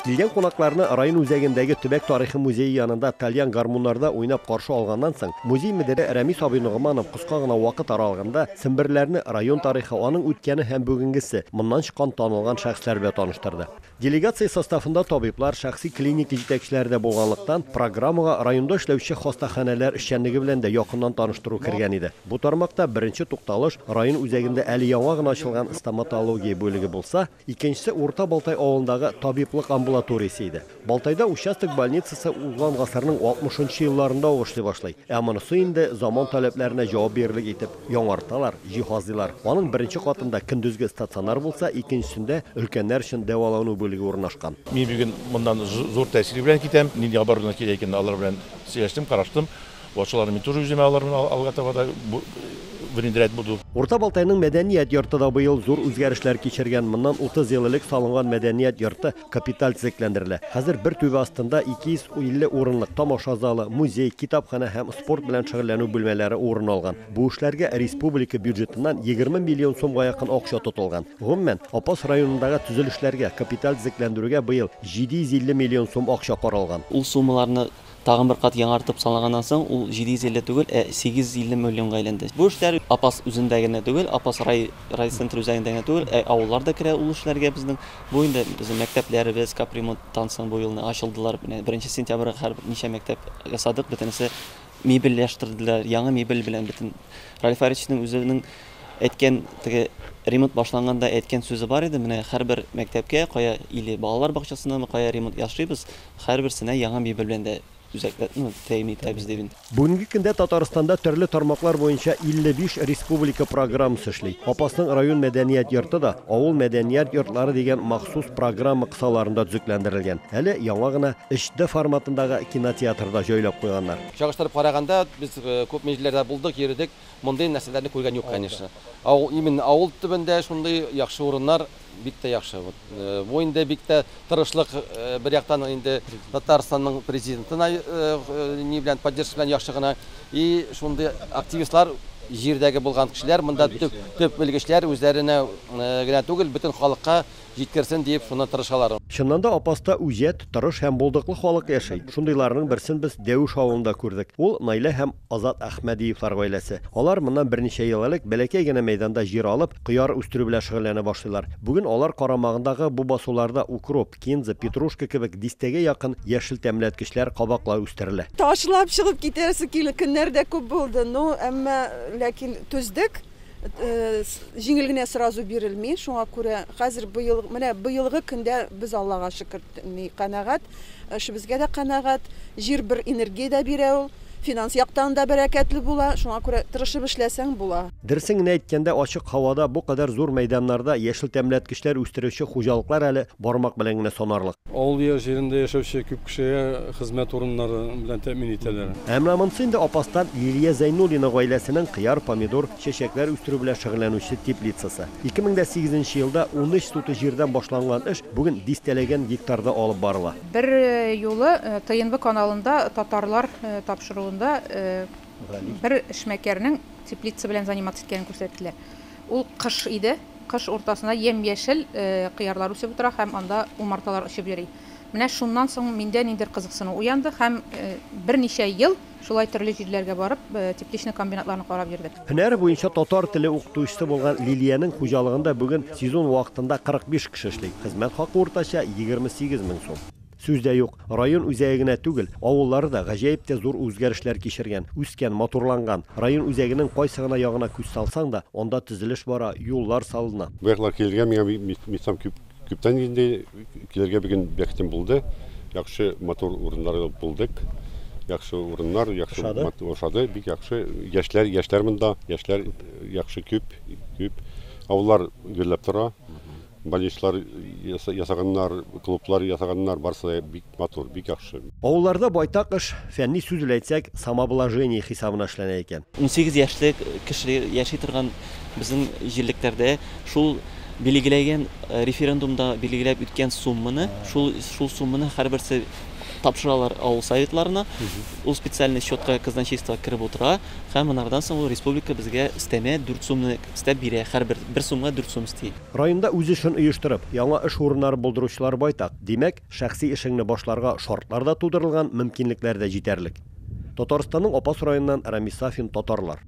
Килгән кунакларны район үзәгендәге төбәк тарихы музее янында тальян гармуннарда уйнап каршы алганнан соң, музей мөдире Рәмис абый Ногманов кыска гына вакыт аралыгында семберләрне район тарихы, аның үткәне һәм бүгенгесе, моннан чыккан танылган шәхесләр белән таныштырды. Делегация составында табиблар, шәхси клиника җитәкчеләре дә булганлыктан, программага районда эшләүче хастаханәләр эшчәнлеге белән дә якыннан таныштыру кергән иде. Бу тармакта беренче тукталыш район үзәгендә әле яңа гына ачылган стоматология бүлеге булса, икенчесе Урта Балтай авылындагы табиблык амбулаториясе иде. Балтайда участок больницасы узган гасырның 60 нчы елларында ук эшли башлый. Ә монысы инде заман таләпләренә җавап бирерлек итеп яңарталар, җиһазлыйлар. Аның беренче катында көндезге стационар булса, икенчесендә өлкәннәр өчен дәвалану бүлеге урнашкан. Мин бүген моннан зур тәэсир белән китәм. Нинди оборудование кирәк икәнен алар белән сөйләштем, караштым. Вот шуларны мин тоже үземә алырмын, алга таба да внедрять буду. Урта Балтайның мәдәният йорты да быел зур үзгәрешләр кичергән. Моннан 30 ел элек салынган мәдәният йорты капиталь төзекләндерелә. Хәзер бер түбә астында 250 урынлык тамаша залы, музей, китапханә һәм спорт белән шөгыльләнү бүлмәләре урын алган. Бу эшләргә республика бюджетыннан 20 миллион сумга якын акча тотылган. Гомумән, Апас районындагы төзелешләргә, капиталь төзекләндерүгә быел 750 миллион сум акча каралган. Ул суммаларны тагын бер кат яңартып санаганнан соң, ул 750 түгел, ә 850 миллионга әйләнде. Бу эшләр Апас үзендә генә түгел, Апас рай райцентр үзәгендә генә түгел, ә авыллар да керә ул эшләргә безнең. Бу инде безнең мәктәпләребез капремонттан соң бу елны ачылдылар. Менә беренче сентябрьгә һәрбер ничә мәктәп ясадык, бөтенесе мебельләштерделәр, яңа мебель белән бөтен. Ралиф Фаричның үзенең әйткән теге ремонт башланганда әйткән сүзе бар иде, менә һәрбер мәктәпкә, кая или балалар бакчасынамы, кая ремонт ясыйбыз, һәрберсенә яңа мебель белән дә үзәкләр, ну, тәэмин итәбез дип инде. Бүгенге көндә Татарстанда төрле тармаклар буенча 55 республика программасы эшли. Апасның район мәдәният йорты да Авыл мәдәният йортлары дигән махсус программа кысаларында төзекләндерелгән. Әле яңа гына HD форматындагы кинотеатр да җайлап куйганнар. Чагыштырып караганда, без күп җирләрдә булдык, йөрдек, мондый нәрсәләрне күргән юк, конечно. Авыл, именно авыл төбендә шундый яхшы урыннар бик тә яхшы. Вот. Бу инде бик тә тырышлык бер яктан инде Татарстанның президентына ни белән поддержка белән яхшы гына и шундый активистлар җирдәге булган кешеләр монда төп төп белгечләр үзләренә генә түгел, бөтен халыкка җиткерсен диеп шуны тырышалар. Чыннан да Апаста үҗәт, тырыш һәм булдыклы халык яши. Шундыйларның берсен без Дәвеш авылында күрдек. Ул Наилә һәм Азат Әхмәдиевлар гаиләсе. Алар моннан берничә ел элек бәләкәй генә мәйданда җир алып, кыяр үстерү белән шөгыльләнә башлыйлар. Бүген алар карамагындагы бу басуларда укроп, кинза, петрушка кебек дистәгә якын яшел тәмләткечләр, кабаклар үстерелә. Ташлап чыгып китәсе көннәр дә күп булды. Ну, әмма ләкин түздек. Җиңел генә сразу бирелми. Шуңа күрә хәзер быел, менә быелгы көндә без Аллага шөкер, канәгать, эшебезгә дә канәгать. Җир бер энергия дә бирә ул, финанс яктан да бәрәкәтле була. Шуңа күрә тырышып эшләсәң була. Дөресен генә әйткәндә, ачык һавада бу кадәр зур мәйданнарда яшел тәмләткечләр үстерүче хуҗалыклар әле бармак белән генә санарлык. Авыл җирендә яшәүче күп кешегә хезмәт урыннары белән тәэмин итәләр. Ә менә монысы инде Апастан Лилия Зәйнуллина гаиләсенең кыяр, помидор, чәчәкләр үстерү белән шөгыльләнүче теплицасы. 2008 елда 13 сотый җирдән башланган эш бүген дистәләгән гектарда алып барыла. Бер юлы ТНВ каналында татарлар тапшыруында бер эшмәкәрнең теплица белән заниматься иткәнен күрсәттеләр. Ул кыш иде. Кыш уртасында ямь-яшел кыярлар үсеп утыра һәм анда умарталар очып йөри. Менә шуннан соң миндә ниндидер кызыксыну уянды һәм берничә ел шулай төрле җирләргә барып тепличный комбинатларны карап йөрдек. Һөнәре буенча татар теле укытучысы булган Лилиянең хуҗалыгында бүген сезон вакытында 45 кеше эшли. Хезмәт хакы уртача 28 мең сум. Сүз дә юк, район үзәге генә түгел, авыллары да гаҗәеп тә зур үзгәрешләр кичергән, үскән, матурланган. Район үзәгенең кайсы гына ягына күз салсаң да, анда төзелеш бара, юллар салына. Бу яклар килергә миңа мисам күптән инде килергә бүген бәхетем булды. Яхшы матур урыннар булдык. Яхшы урыннар, яхшы ошады, бик яхшы. Яшьләр, яшьләр монда, яшьләр яхшы күп, күп. Авыллар гөрләп тора. Больницалар ясаганнар, клублар ясаганнар, барысы да бик матур, бик яхшы. Авылларда байтак эш, фәнни сүз белән әйтсәк, самообложение хисабына эшләнә икән. 18 яшьлек кеше яши торган безнең җирлекләрдә шул билгеләгән референдумда билгеләп үткән сумманы, шул шул сумманы һәрберсе Тапшыралар авыл советларына. Ул специальный счетка казначейство кереп утыра һәм монардан соң ул республика безгә өстәмә 4 сумны өстәп бирә. Һәрбер 1 сумга 4 сум өсти. Районда үз эшен оештырып, яңа эш урыннары булдыручылар байтак. Димәк, шәхси эшеңне башларга шартлар да тудырылган, мөмкинлекләр дә җитәрлек. Татарстанның Апас районыннан Рамис Сафин, Татарлар.